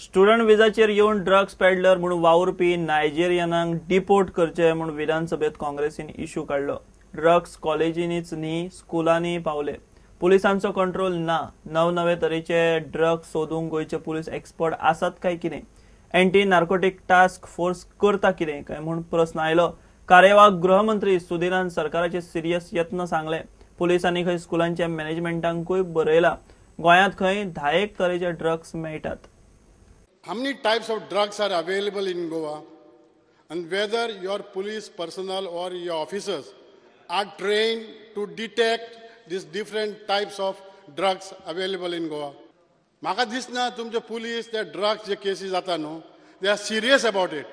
Student विजाचेर येवन drugs peddler म्हूण वावुरपी नायजेरियनांक डिपोर्ट करचे म्हूण विधानसभेत काँग्रेसीन इश्यू काडलो. ड्रग्स कॉलेजींनीच न्ही स्कुलांनी पावले. पुलिसांचो कंट्रोल ना. नवनवे तरेचे ड्रग्स सोदूंक गोंयचे पुलीस एक्सपर्ट आसात काय कितें? एंटी नार्कोटीक टास्क फोर्स करता कितें काय म्हूण प्रस्न आयलो. कार्यवाहक गृहमंत्री सुदिनान सरकाराचे सिरियस यत्न सांगले. पुलिसांनी खंय स्कुलांच्या मॅनेजमेंटांकूय बरयला. गोंयांत खंय 10 तरेचे ड्रग्स मेळटात. How many types of drugs are available in Goa, and whether your police personnel or your officers are trained to detect these different types of drugs available in Goa? म्हाका दिसना तुमचे पुलीस ते drugs जे केसी जाता न्हू, they are serious about it.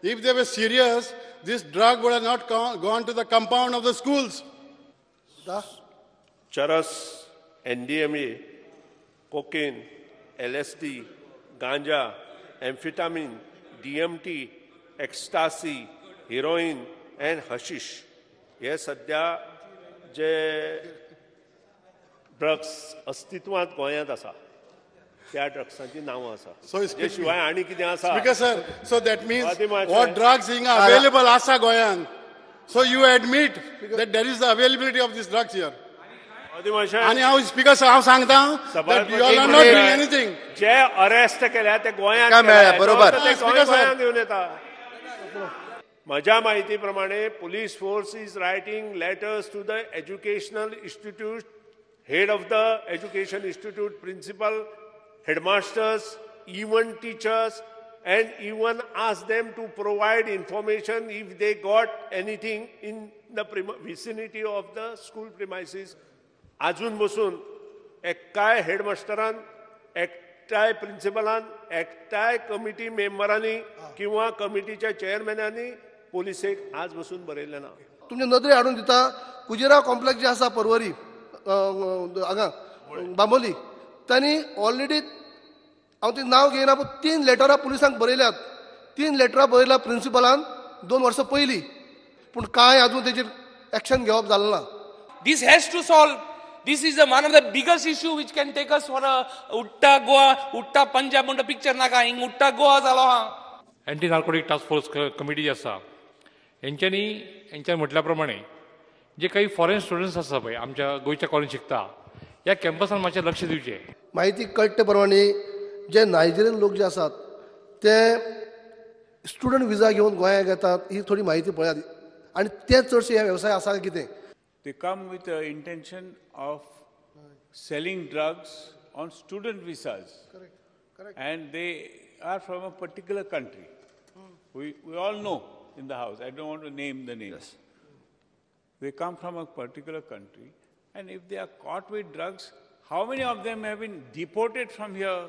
If they were serious, this drug would have not gone to the compound of the schools. Charas, MDMA, cocaine, LSD, ganja, amphetamine, DMT, ecstasy, heroin and hashish हे सध्या जे drugs अस्तित्वांत गोंयांत आसा त्या ड्रग्सांची नांवां आसा. हे शिवाय आनी कितें आसा? Speaker sir, so that means what drugs हिंगा अवेलेबल आसा गोंयांत. So you admit that there is the availability of this drugs here. आनी हांव स्पीकर सर हांव सांगता that you are not doing anything. J arrest केल्या ते गोंयांत, बरोबर, गोंयांत घेवन येता. म्हज्या माहिती प्रमाणे police force is writing letters to the educational institute, head of the education institute, principal, headmasters, even teachers, and even ask them to provide information if they got anything in the vicinity of the school premises. आजून बसून एकटाय हेडमास्टरान, एकटाय प्रिन्सिपलान, एकटाय committee मेंबरांनी किंवा कमिटीच्या चेअरमॅनांनी पोलिसेक आज बसून बरयलें ना. तुमचे नदरे हाडून दिता, कुजिराव कॉम्प्लेक्स जे आसा परवरी हांगा बांबोली, तांणी ऑलरेडी, हांव तें नांव घेयना, पूण 3 लेटरां पुलिसांक बरयल्यात. 3 लेटरां बरयल्या प्रिन्सिपलान 2 वर्सां पयलीं, पूण कांय अजून तेजेर एक्शन घेवप जालें ना. This has to solve. This is the one of the biggest issue which can take us for a Utta Goa, Utta Punjab म्हणटा पिक्चर नाका, हिंग Utta Goa जालो हा. Anti narcotic task force committee जी आसा हेंच्यांनी हेंच्या म्हटल्या प्रमाणे जे काही फॉरेन स्टुडंट्स आसा पळय आमच्या गोंयच्या कॉलेज शिकता ह्या कॅम्पसान मातशें लक्ष दिवचें. माहिती कळटे प्रमाणे जे नायजेरियन लोक जे आसात ते स्टुडंट विजा घेवन गोंयांत येतात, ही थोडी माहिती पळयात. आनी ते चडशे हे वेवसाय आसा कितें? They come with the intention of selling drugs on student visas. Correct. Correct. And they are from a particular country. We all know in the house. I don't want to name the names. Yes. They come from a particular country, and if they are caught with drugs, how many of them have been deported from here?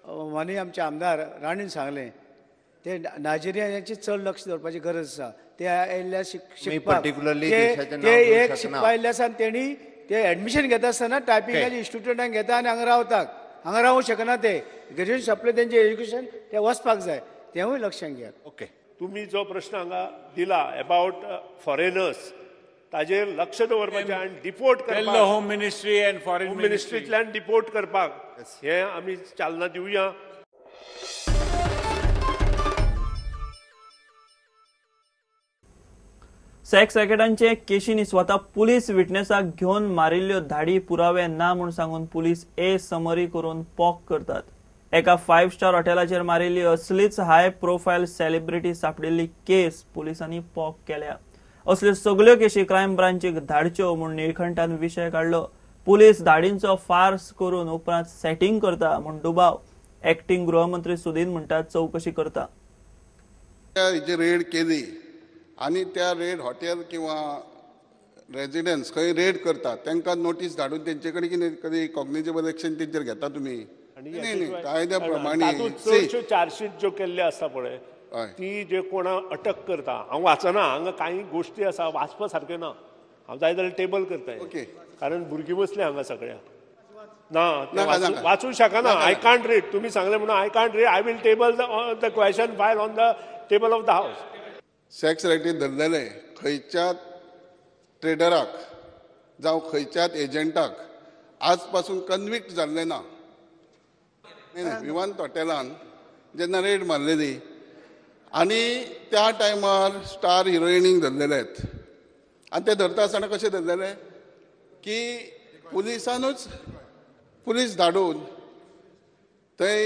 माननीय आमचे आमदार राणीन सांगलें ते नायजेरियाचे चड लक्ष दवरपाची गरज आसा. ते आयिल्ल्या शिकपाक, ते एक शिकपा आयिल्ले आसा आनी तेणी ते एडमिशन घेता आसतना टायपिंगाचे इन्स्टिट्यूटांक घेता आनी हांगा रावतात. हांगा रावूंक शकना ते. ग्रेज्युएशन सोंपलें तेंचें एज्युकेशन, ते वचपाक जाय, तेवूय लक्षांत घेयात. ओके, तुमी जो प्रश्न हांगा दिला अबाउट फॉरेनर्स, ताजेर लक्ष दवरपाचें आनी डिपोर्ट करपाक, होम मिनिस्ट्री अँड फॉरेन मिनिस्ट्रींतल्यान डिपोर्ट करपाक हें आमी चालना दिवया. सेक्स रॅकेटांचे केशींनी स्वता पुलीस विटनेसाक घेवन मारिल्ल्यो धाडी पुरावे ना म्हूण सांगून पुलीस ए समरी करून पॉक करतात. एका 5 स्टार हॉटेलाचेर मारिल्ली असलीच हाय प्रोफायल सेलिब्रिटी सापडिल्ली केस पुलिसांनी पॉक केल्या. असल्यो सगल्यो केशी क्रायम ब्रांचीक धाडच्यो म्हूण निळखंठान विशय काडलो. पुलीस धाडींचो फार्स करून उपरांत सेटिंग करता म्हूण दुबाव. एक्टिंग गृहमंत्री सुदीन म्हणटात चवकशी करता. रेड केली आनी त्या रेड हॉटेल किंवा रेजिडन्स खंय रेड करतात तांकां नोटीस धाडून तेंचे कडेन कितें कधी कॉग्निजेबल एक्शन तेंचेर घेता तुमी? न्ही, कायद्या प्रमाणे चडश्यो चार्जशीट ज्यो केल्ल्यो आसता पळय ती जे कोणा अटक करता, हांव वाचना, हांगा कांय गोश्टी आसा वाचपा सारक्यो ना, हांव जाय जाल्यार टेबल करता, कारण भुरगीं बसली हांगा सगळ्या. ना वाचूं शकना, I can't read. तुमी सांगलें म्हणून I can't read. I will table the question file on the table of the house. Sex racket धरलेले खंयच्या ट्रेडराक जावं खंयच्याच एजंटाक आज पासून कन्विक्ट जाल्ले ना. विवांत हॉटेलान जेन्ना रेड मारलेली आनी त्या टायमार स्टार हिरोइनीक धरलेले आहेत आनी ते धरता आसतना कशें धरलेले की पुलिसानूच पुलीस धाडून थंय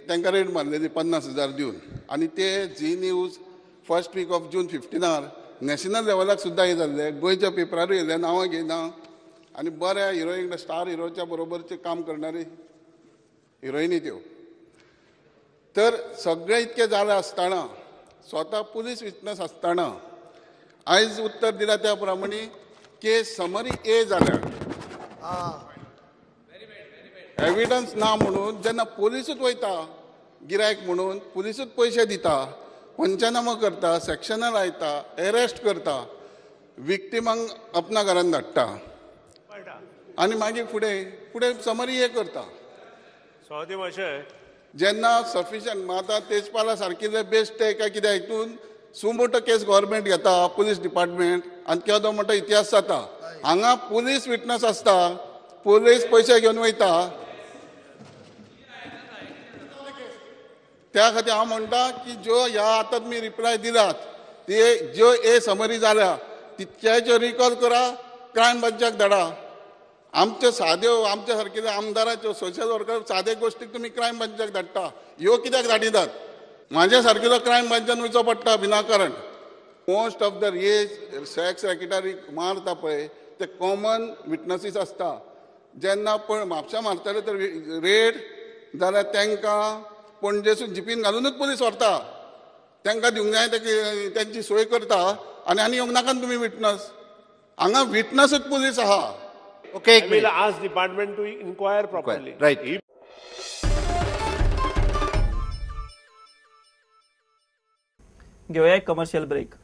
तांकां रेड मारलेली 50,000 दिवन. आनी ते Zee news first week of June 15 national लेवलाक सुद्दां हे जाल्ले, गोंयच्या पेपरारूय येयले, नांवां घेयना. आनी बऱ्या हिरोईन स्टार हिरोच्या बरोबरचें काम करणारी हिरोइनी त्यो. तर सगळें इतकें जालें आसतना स्वता पुलीस विटनस आसतना आयज उत्तर दिला त्या प्रमाणे केस समरी ए जाल्या, एविडन्स ना म्हणून जेन्ना पुलिसूच वयता गिरायक म्हणून पुलिसूच पयशे दिता, पंचनामो करता, सेक्शनां लायता, एरेस्ट करता, विक्टिमांक आपणा घरान धाडटा आनी मागीर फुडें फुडें समरी हे करता. जेन्ना सफिशियंट आतां तेजपाला सारकिल्ले बेस्ट काय कितें हितून सुमोटो केस गव्हर्मेंट घेता पुलीस डिपार्टमेंट आनी केदो मोठो इतिहास जाता. हांगा पुलीस विटनस आसता, पुलीस पयशे घेवन वयता. त्या खातीर हांव म्हणटा की ज्यो ह्या आतां तुमी रिप्लाय दिलात ते ज्यो ए समरी जाल्या तितक्याच्यो रिकॉल करा, क्रायम ब्रांचाक धाडा. आमच्यो साद्यो आमच्या सारकिल्ल्या आमदाराच्यो सोशल वर्कर सादे गोश्टीक तुमी क्रायम ब्रांचाक धाडटा, ह्यो कित्याक धाडिनात? म्हाज्या सारकिल्लो क्रायम ब्रांचान वयचो पडटा विनाकारण. मोस्ट ऑफ the हे सेक्स रॅकेटारी मारता पळय ते कॉमन विटनसीस आसता. जेन्ना पण म्हापशा मारताले तर रेड जाल्यार तांकां पणजेसून जिपीन घालुनूच पुलीस व्हरता, तांकां दिवंक जाय तेंची सोय करता आनी आनी येवंक नाका तुमी विटनस. हांगा विटनसूच पुलीस आहा. Okay, I will ask department to inquire properly. Right. घेऊया एक कमर्शियल ब्रेक.